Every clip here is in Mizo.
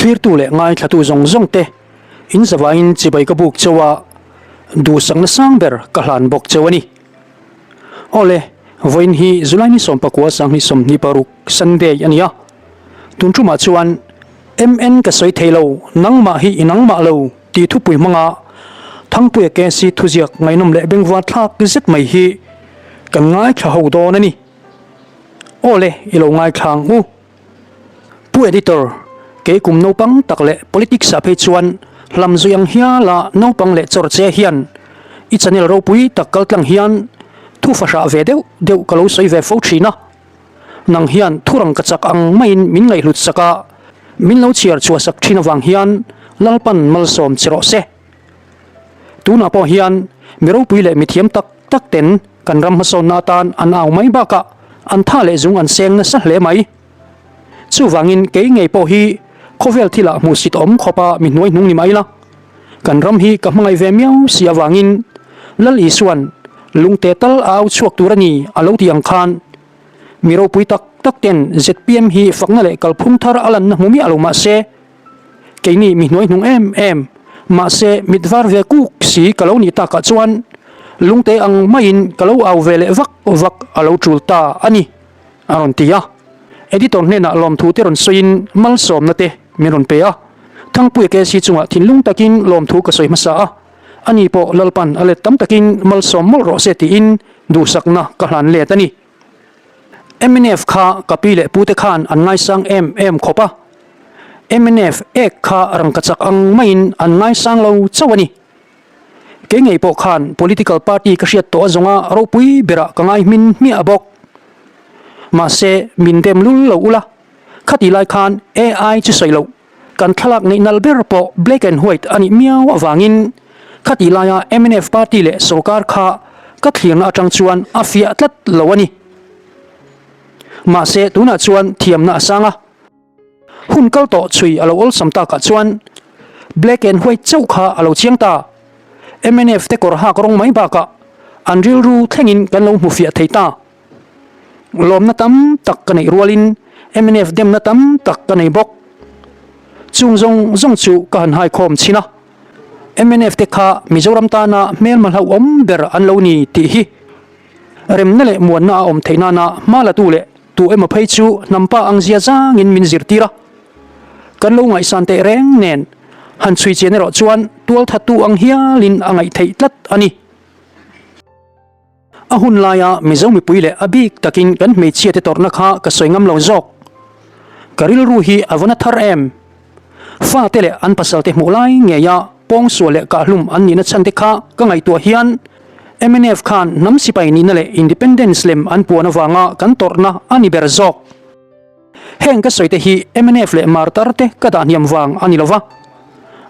Thlirtu leh ngaithlatu zawng zawng te in zavaiin chibai ka buk cheu a, duhsakna sang ber ka hlan bawk cheu a ni. Awle, vawiin hi July ni sawmpakua sanghnih 26 Sunday a ni a, tun tumah chuan MN ka sawi thei lo, nangmah hi i nangmah lo tih thupui hmanga Thangpuia KC thuziak ngaihnawm leh bengvar thlak zet mai hi kan ngaithla ho dawn a ni. Awle, i lo ngaithla ang u. Pu Editor, kei kum naupang tak leh politics ah phei chuan hlam zui ang hial a naupang leh chawr che hian i channel ropui tak kal tlang hian thu fahrah ve deuh deuh ka lo sawi ve fo thin a. Nang hian thu rang ka chak ang maiin min ngaihhlut sak a, min lo chhiar chhuah sak thin avang hian Lalpan malsawm che rawh se. Tunah pawh hian mi ropui leh mithiam tak tak ten kan ram hmasawnna atan an au mai bakah an tha leh zung an seng nasa hle mai. Chuvangin kei ngei pawh hi khawvel thilah hmuhsit awm khawpa mi hnuai hnung ni mai la, kan ram hi ka hmangaih ve miau si avangin Lal Isua'n lungte tal a au chhuak tur a ni a lo ti ang khan mi ropui tak tak ten zpm hi fakna leh kalphung thar a lanna hmu miah lo mah se, Keini mi hnuai hnung em em, mahse mit var ve kuk si ka lo nih takah chuan lungte ang maiin ka lo au ve leh vak vak a lo tul ta a ni, a rawn ti a. Editor hnenah lawmthu te rawn sawiin malsawmna te min rawn pe a. Thangpuia KC chungah thinlung takin lawmthu ka sawi hmasa a, ani pawh Lalpan a let tam takin malsawm mawlh rawh se tiin duhsakna ka hlan let a ni. Mnf kha ka pi leh pute khan an ngaisang em em khawp a, mnf ek kha rangkachak ang maiin an ngaisang lo chauh a ni. Kei ngei pawh khan political party ka hriat tawh a zawnga ropui berah ka ngai hmin hmiah bawk. Mahse, min dem lul lo ula, khati lai khan AI chu sawi loh, kan thlalak neih nal ber pawh black and white a nih miau avangin khati laia mnf party leh sorkar kha ka thlirna atang chuan a fiah tlat lo a ni. Mahse, tunah chuan thiamna a sang a. Hun kal tawh chhui a lo awlsam takah chuan black and white chauh kha a lo chiang ta. Mnf te kawr hak rawng mai bakah an rilru thlengin kan lo hmu fiah thei ta. Lawmna tam tak ka neih rualin mnf demna tam tak ka nei bawk. Chung zawng zawng chu ka han haikhawm chhin a. Mnf te kha Mizoram tana hmelma hlauhawm ber an lo ni tih hi remna leh muanna a awm theih nana hma latu leh tu emaw phei chu hnampa ang zia zangin min zirtir a. Kan lo ngaihsan teh reng nen han chhui chian erawh chuan tualthattu ang hialin a ngaih theih tlat a ni. A hun laia Mizo mipui leh a bik takin kan hmeichhia te tawrhna kha ka sawi ngam lo zawk. Ka rilru hi a va na thar em? Fate leh an pasal te hmuh lai ngeia pawngsual leh kahhlum an nihna chhan te kha ka ngaihtuah hian mnf khan hnam sipai nihna leh independence lem an puan avanga kan tawrhna a ni ber zawk. Heng ka sawi te hi mnf leh martar te ka dah hniam vang a ni lo va,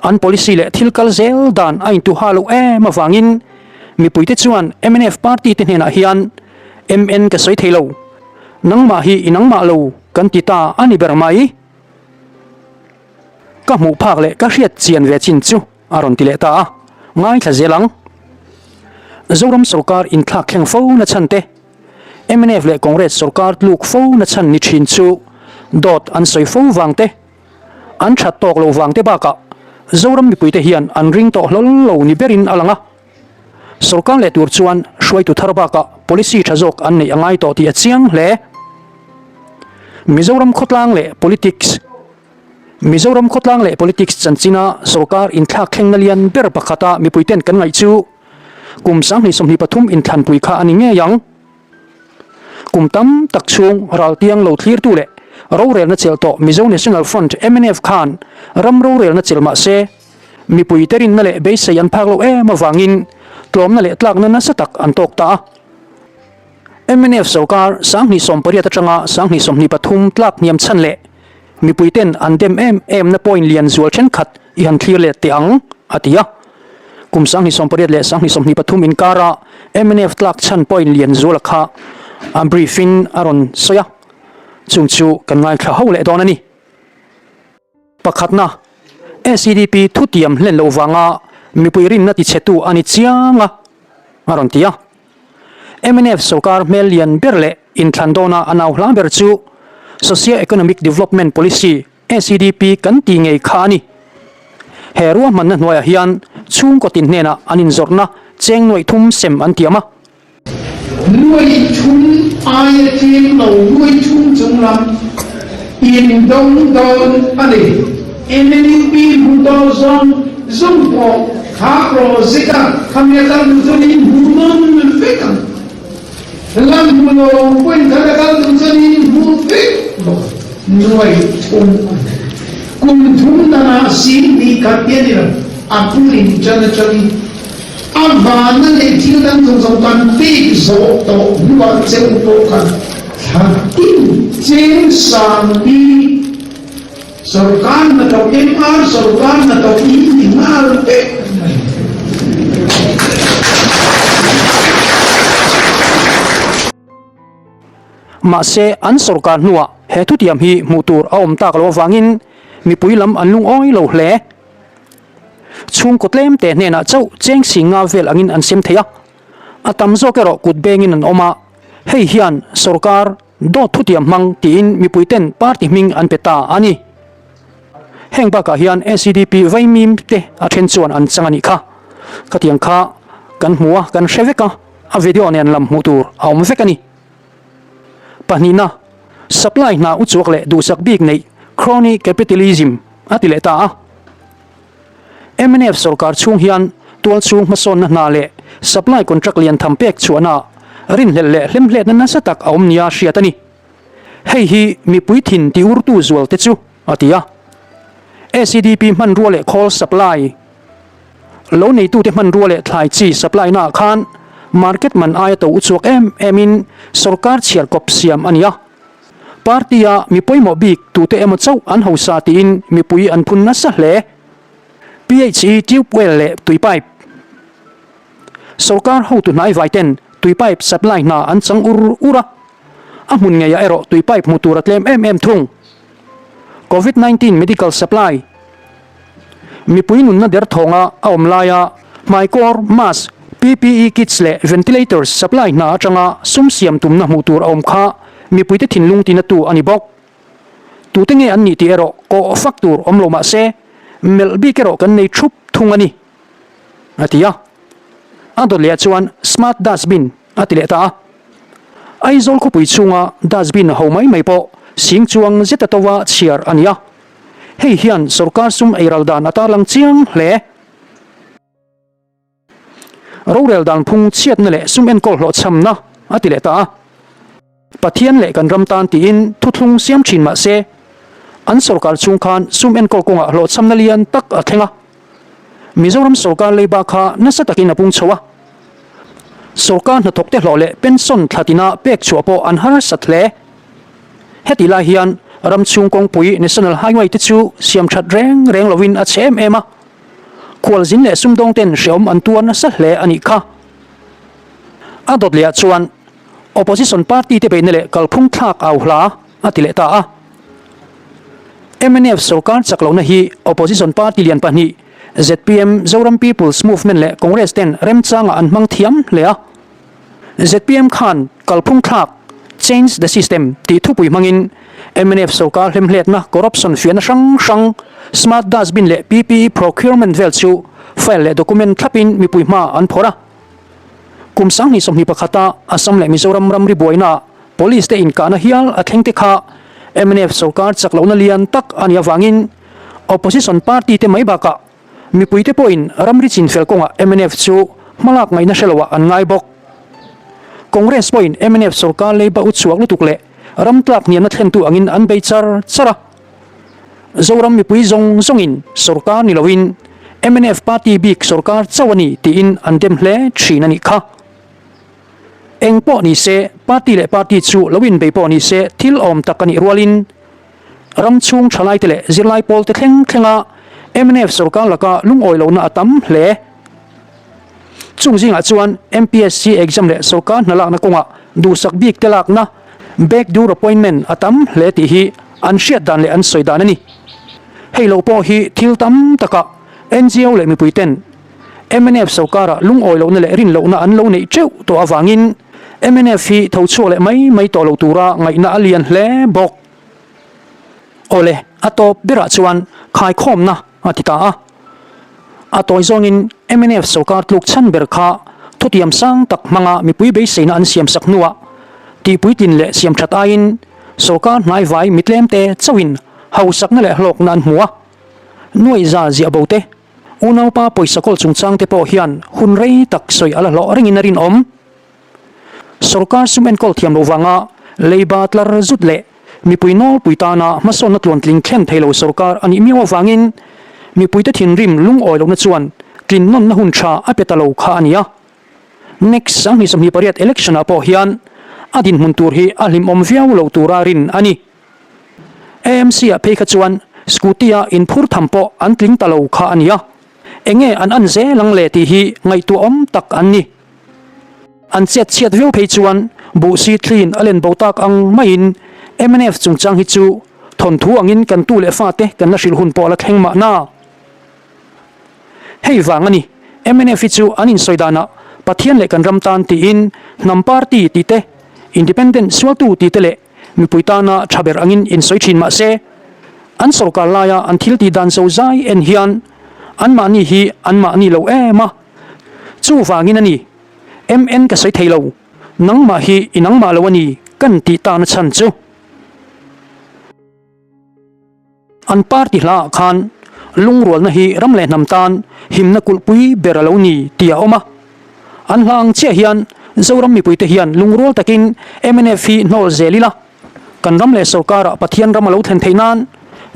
an policy leh thil kal zel dan a intuha loh em avangin mipuite chuan mnf party te hnenah hian MN ka sawi thei lo, nangmah hi i nangmah lo kan ti ta a ni ber mai. Ka hmuh phak leh ka hriat chian ve chin chu a rawn ti leh ta a, ngaithla zel ang. Zoram sorkar inthlak thleng fo na chhan te, mnf leh Congress sorkar tluk fo na chhan ni thin chu dawt an sawi fo vang te, an that tawk lo vang te bakah Zoram mipuite hian an ring tawh hlawl lo ni berin a lang a. Sorkar leh tur chuan hruaitu thar bakah policy tha zawk an neih a ngai tawh tih a chiang hle. Mizoram khawtlang leh politics Mizoram khawtlang leh politics chanchina sorkar inthlak thlengna lian ber pakhata mipuiten kan ngaih chu kum 2023 inthlanpui kha a ni ngei ang. Kum tam tak chhung raltiang lo thlirtu leh rorelna chelh tawh Mizo National Front, mnf, khan ram rorelna chelh mah se, mipuite rinna leh beisei an phak loh em avangin tlawmna leh tlakna nasa tak an tawk ta a. Mnf sorkar 2018 atanga 2023 tlak hniam chhan leh Mipuiten an dem em em na point lian zual thenkhat i han thlir let teh ang, a ti a. Kum 2018 leh 2023 inkara mnf tlak chhan point lian zuala kha a brief in a rawn sawi a, chung chu kan ngaithla ho leh dawn a ni. Pakhatna, SEDP thutiam hlen loh vanga mipui rinna tichhetu a ni chiang a, a rawn ti a. Mnf sorkar hmel lian ber leh inthlan dawna a nau hla ber chu Socio-Economic Development Policy, SEDP kan tih ngei kha a ni. He ruahmanna hnuaiah hian chhungkaw tin hnenah an inzawrhna cheng nuaih thum sem an tiam a. Nuaih thum aia tlem lo nuaih thum chung lam in dawng dawn a ni. MNUP hmu dawn zawng zawng pawh kha project a khami a kal duh chuan in hmu nawn vek ang. Lam hmu lo pawhin khan a kal duh chuan in hmu vek bawk ang. Nuaih thum a ni. Kum thum danah sing hnih khat te a ni lo, a bul in tan atangin. A vanna leh thil dang zawng zawng kan pek zawh tawh hnuah cheu pawh khan thla tin cheng sangpi sorkar hnathawk MR sorkar hnathawk in ti nghal vek mai. Mahse an sorkar hnuah he thutiam hi hmuh tur a awm tak loh avangin mipui lam an lungawi lo hle. Chhungkaw tlem te hnenah chauh cheng sing nga vel angin an sem thei a, a tam zawk erawh kut bengin an awm a, hei hian sorkar dawt thutiam hmang tiin mipui ten party hming an pe ta a ni. Heng bakah hian SEDP vaimim te a then chuan an chang a nih kha. Khatiang kha kan hmu a, kan hre vek a, a video nen lam hmuh tur a awm vek a ni. Pahnihna, supply hna uchuak leh duhsak bik neih crony capitalism a ti leh ta a. Mnf sorkar chhung hian tual chhung hmasawnna hna leh supply contract lian tham pek chhuahna rinhlelh leh hlemhletna nasa tak a awm nia hriat a ni. Hei hi mipui thin ti urtu zual te chu a ti a. SEDP hmanrua leh khawl supply lo neitute hmanrua leh thlai chi supply naah khan market man aia to uchuak em em in sorkar chhiar kawp siam a ni a. Party-a mi pawimawh bik tute emaw chauh an hausa tiin mipui an phun nasa hle. PHE tube well leh tui pipe. Sorkar hotu hnaivai ten tui pipe supply hna an chang ur ur a, a hmun ngeiah erawh tui pipe hmu tur a tlem em em thung. Covid 19 medical supply. Mipui nunna derthawnga a awm laia hmaikawr, mask, PPE kits leh ventilators supply hna atanga sum siam tumna hmuh tur a awm kha mipuite thinlung tinatu a ni bawk. Tute nge an nih tih erawh kawh fak tur awm lo mah se, melh bik erawh kan nei thup thung a ni, a ti a. A dawt lehah chuan smart dustbin a ti leh ta a. Aizawl khawpui chhunga dustbin ho mai mai pawh sing chuang zeta tova chhiar a ni a. Hei hian sorkar sum eiral dan a tarlang chiang hle. Rorel dan phung chhiatna leh sum enkawl hlawhchhamna a ti leh ta a. Pathian leh kan ram tan tiin thuthlung siam thin mah se, an sorkar chhung khan sum enkawl kawngah hlawhchhamna lian tak a thleng a. Mizoram sorkar leiba kha nasa takin a pung chho a. Sorkar hnathawkte hlawh leh pension thla tina pek chhuah pawh an harsat hle. Heti lai hian ram chhung kawngpui National Highway te chu siam that reng reng lovin a chhe em em a, khualzin leh sumdawng ten hreawm an tuar nasa hle a nih kha. A dawt lehah chuan Opposition party te beihna leh kalphung thlak au hla a ti leh ta a. Mnf sorkar chak lohna hi Opposition party lian pahnih zpm, Zoram People's Movement leh Congress ten remchangah an hmang thiam hle a. Zpm khan kalphung thlak, change the system, tih thupui hmangin mnf sorkar hlemhletna, corruption fiahna hrang hrang, smart dustbin leh PPE procurement vel chu file leh document thlapin mipui hma an phawrh a. Kum 2021 pakhata Assam leh Mizoram ramri buainaah police te inkahna hial a thleng te kha mnf sorkar chak lohna lian tak a nih avangin opposition party te mai bakah Mipuite pawhin ramri chinfel kawngah mnf chu hmalak ngaihna hre loah an ngai bawk. Congress pawhin mnf sorkar leiba u chhuak lutuk leh ram tlak hniamna thlentu angin an bei char char a. Zoram mipui zawng zawngin sorkar ni loin mnf party bik sorkar chauh a ni tiin an dem hle thin a nih kha. Eng pawh ni se, party leh party chu lo inbei pawh ni se thil awm tak a nih rualin Ram chhung thalaite leh zirlai pawlte thleng thlenga mnf sorkar laka lungawi lohna a tam hle. Chung zingah chuan MPSC exam leh sorkar hna lakna kawngah duhsak bik te lakna, backdoor appointment, a tam hle tih hi an hriat dan leh an sawi dan a ni. Hei lo pawh hi thil tam takah ngo leh mipui ten mnf sorkara lungawi lohna leh rin lohna an lo neih teuh tawh avangin mnf hi tho chhuak leh mai mai tawh lo tura ngaihna a lian hle bawk. Awle. A tawp berah chuan khaikhawmna a ti ta a. A tawi zawngin mnf sorkar tluk chhan ber kha thutiam sang tak hmanga mipui beiseina an siamsak hnuah tihpuitlin leh siamthat aiin sorkar hnaivai mitlemte chauhin hausakna leh hlawkna an hmu a. Nuaiza ziah bo te, unaupa pawisa kawl chungchangte pawh hian hun rei tak sawi a la hlawh rengin a rinawm. Sorkar sum enkawl thiam loh vanga leiba tlar zut leh mipui nawlpui tana hmasawnna tluantling thlen thei lo sorkar a nih miau avangin mipuite thinrim lungawi lohna chuan tlinnawnna hun tha a pe ta lo kha a ni a. Next 2028 election-ah pawh hian a dinhmun tur hi a hlimawm viau lo tura rin a ni. AMC-ah phei kha chuan scooty-a inphur tham pawh an tling ta lo kha a ni a. Enge an an zel ang le tih hi ngaihtuahawm tak an ni. An chet chhiat viau phei chuan buh si thliin a len bo tak ang maiin mnf chungchang hi chu thawnthu angin kan tu leh fate kan la hrilh hun pawh a la thleng mahna. Hei vang a ni, mnf hi chu an insawi danah Pathian leh kan ram tan tiin hnam party tih te, independent sualtu tih te leh mipui tana tha ber angin insawi thin mah se, an sorkar laia an thil tih dan zozai en hian anmahni hi anmahni lo em a. Chuvangin a ni, MN ka sawi thei lo, nangmah hi i nangmah lo a ni kan tih tana chhan chu. An party hla ah khan lungrualna hi ram leh hnam tan himna kulhpui ber a lo ni tih a awm a. An hla ang chiah hian Zoram mipuite hian lungrual takin mnf hi hnawl zel ila, kan ram leh sorkarah Pathian ram a lo thlen theih nan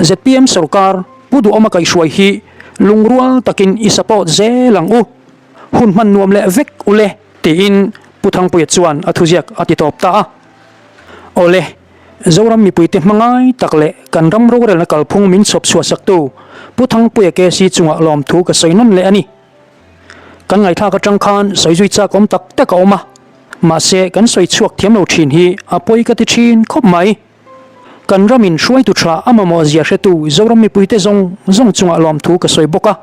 zpm sorkar Pu Duhawma kaihhruai hi lungrual takin i support zel ang u. Hun hman nuam leh vek ule tiin Pu Thangpuia chuan a thuziak a ti tawp ta a. Awle. Zoram mipuite hmangai tak leh kan ram rorelna kalphung min chhawp chhuah saktu Pu Thangpuia KC chungah lawmthu ka sawi nawn leh a ni. Kan ngaihthlak atang khan sawi zui chak awm tak tak a awm a, mahse kan sawi chhuak thiam lo thin hi a pawi ka ti thin khawp mai. Kan ramin hruaitu tha a mamawh zia hretu Zoram mipuite zawng zawng chungah lawmthu ka sawi bawk a.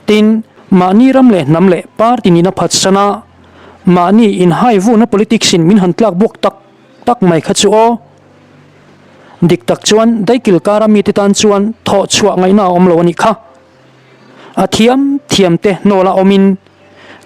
Tin, mahni ram leh hnam leh party nihna phatsana mahni inhai vuna politics in min han tlak buak tak tak mai kha chu aw. Dik tak chuan daikil kara mite tan chuan thawh chhuah ngaihna a awm lo a nih kha. A thiam thiam te hnawla awmin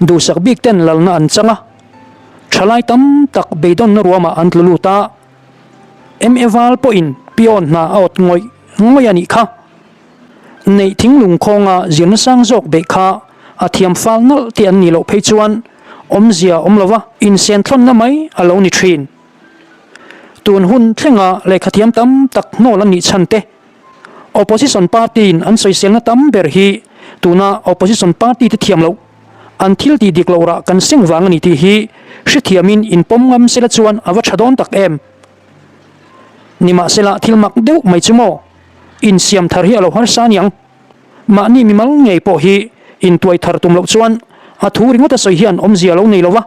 duhsak bik ten lalna an chang a, thalai tam tak beidawnna ruamah an tlu lut a, MA val pawhin peon hna a awt ngawih ngawih a nih kha. Neih thinglung khawnga zirna sang zawk beih kha a thiam fal nalh te an nih loh phei chuan awmzia awm lova insenthlawnna mai a lo ni thin. Tun hun thlenga lehkhathiam tam tak hnawl an nih chhan te, Opposition party-in an sawiselna tam ber hi tuna opposition party te thiam loh, an thil tih dik loh rah kan seng vang a ni tih hi hrethiamin inpawm ngam sela chuan a va tha dawn tak em. Nimahsela thil mak deuh mai chu maw? Insiam thar hi a lo harsa aniang. Mahni mimal ngei pawh hi intuai thar tum loh chuan a thu ringawt a sawi hian awmzia a lo nei lo va.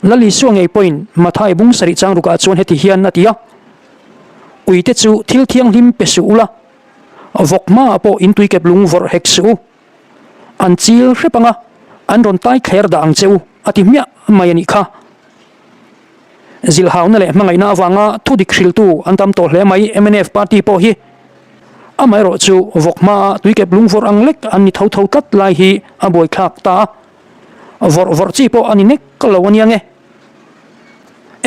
Lal Isua ngei pawhin Mathai bung sarih chang rukah chuan heti hian a ti a, Uite chu thil thianghlim pe suh ula, vawk hmaah pawh intui kep lung vawrh hek suh u. An chil hrep anga an rawn tai thler dah ang che u, a ti hmiah mai a nih kha. Zilhauna leh hmangaihna avanga thudik hriltu an tam tawh hle mai mnf party pawh hi. Amaherawh chu vawk hmaa tuikep lung vawrh ang lek an ni tho tho tlat lai hi a buaithlak ta a. Vawrh vawrh chi pawh a ni nek lo a nia nge.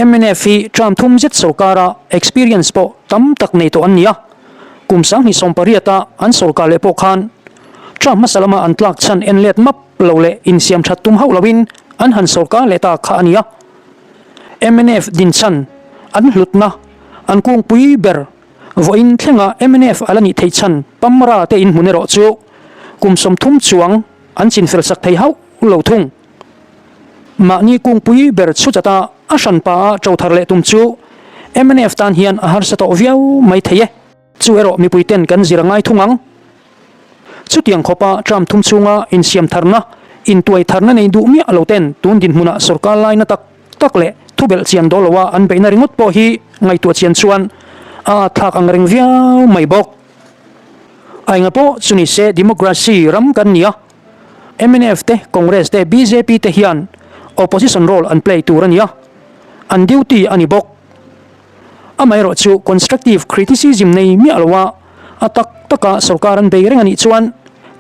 Mnf hi term thum zet sorkara experience pawh tam tak nei tawh an ni a. Kum 2018 a an sorkar leh pawh khan term hmasa lama an tlak chhan en let map lo leh insiam that tum hauh loin an han sorkar leh ta kha a ni a. Mnf dinchhan, an hlutna, an kungpui ber vawiin thlenga mnf a la nih theih chhan Pamra te inhmun erawh chu kum 30 chuang an chinfel sak thei hauh lo thung. Mahni kungpui ber chhu chata a hranpa a to thar leh tum chu mnf tan hian a harsa tawh viau mai thei e. Chu erawh mipui ten kan zir a ngai thung ang. Chutiang khawpa term thum chhunga insiam tharna, intuai tharna nei duh miah lo ten tun dinhmunah sorkar laina tak tak leh thubelh chian dawl loa an beihna ringawt pawh hi ngaihtuah chian chuan a thlak ang reng viau mai bawk. A enga pawh chu ni se democracy ram kan ni a, mnf te, Congress te, bjp te hian opposition role an play tur a ni a, an duty a ni bawk. Amaherawhchu constructive criticism nei miah loa a tak taka sorkar an bei reng a nih chuan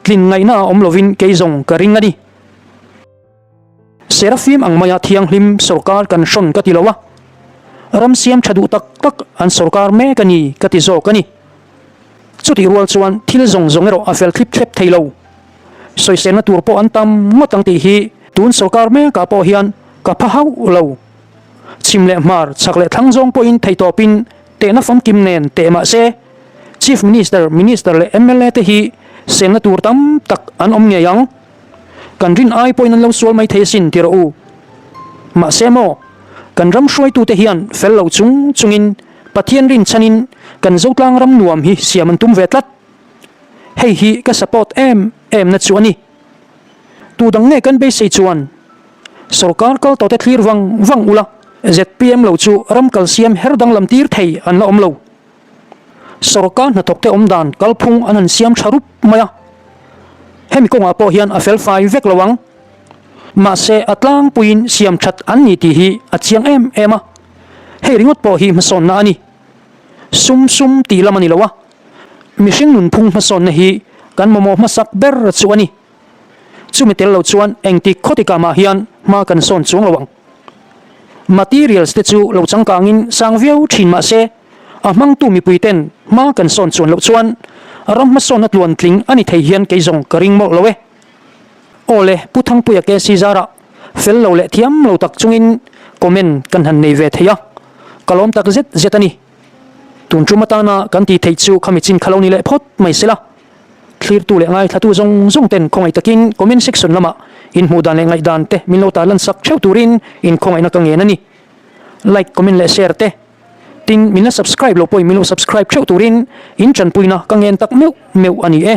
tlin ngaihna a awm lovin kei zawng ka ring a ni. Serafim ang maia thianghlim sorkar kan hrawn ka ti lo a, ram siam tha duh tak tak an sorkar mek a ni ka ti zawk a ni. Chutih rual chuan thil zawng zawng erawh a fel thlip thlep thei lo. Sawiselna tur pawh an tam ngawt ang tih hi tun sorkar mekah pawh hian ka pha hauh lo. Chhim leh hmar, chhak leh thlang zawng pawhin theitawpin tehna famkim nen teh mah se, Chief Minister, Minister leh mla te hi selna tur tam tak an awm ngei ang. Kan rin ai pawhin an lo sual mai thei asin ti rawh u. Mahse maw, kan ram hruaitute hian fel lo chung chungin Pathian rinchhanin kan Zotlang ram nuam hi siam an tum ve tlat. Hei hi ka support em em na chu a ni. Tu dang nge kan beisei chuan sorkar kal tawhte thlir vang vang ula, zpm lo chu ram kal siam her danglam tir thei an la awm lo. Sorkar hnathawkte awm dan kalphung an han siam tha rup mai a, hemi kawngah pawh hian a fel fai vek lo ang. Mahse a tlangpuiin siam that an ni tih hi a chiang em em a, hei ringawt pawh hi hmasawnna a ni. Sum sum tih lam a ni lo a, mihring nunphung hmasawnna hi kan mamawh hmasak ber chu a ni. Chumi tel lo chuan engtik khawtikah mah hian hma kan sawn chuang lo ang. Materials te chu lo changkangin sang viau thin mah se, a hmangtu mipui ten hma kan sawn chuan loh chuan ram hmasawnna tluan tling a ni thei hian kei zawng ka ring mawlh lo e. Aw le, Pu Thangpuia KC zarah fel lo leh thiam lo tak chungin comment kan han nei ve thei a, ka lawm tak zet zet a ni. Tun tum atana kan tih theih chu khami chin kha lo ni leh phawt mai sela. Thlirtu leh ngaithlatu zawng zawng ten khawngaih takin comment section lamah inhmuh dan leh ngaihdan te min lo tarlan sak theuh turin inkhawngaihna ka ngen a ni. Like, comment leh share te. Tin, min la subscribe lo pawhin min lo subscribe theuh turin in tanpuina ka ngen tak meuh meuh a ni e.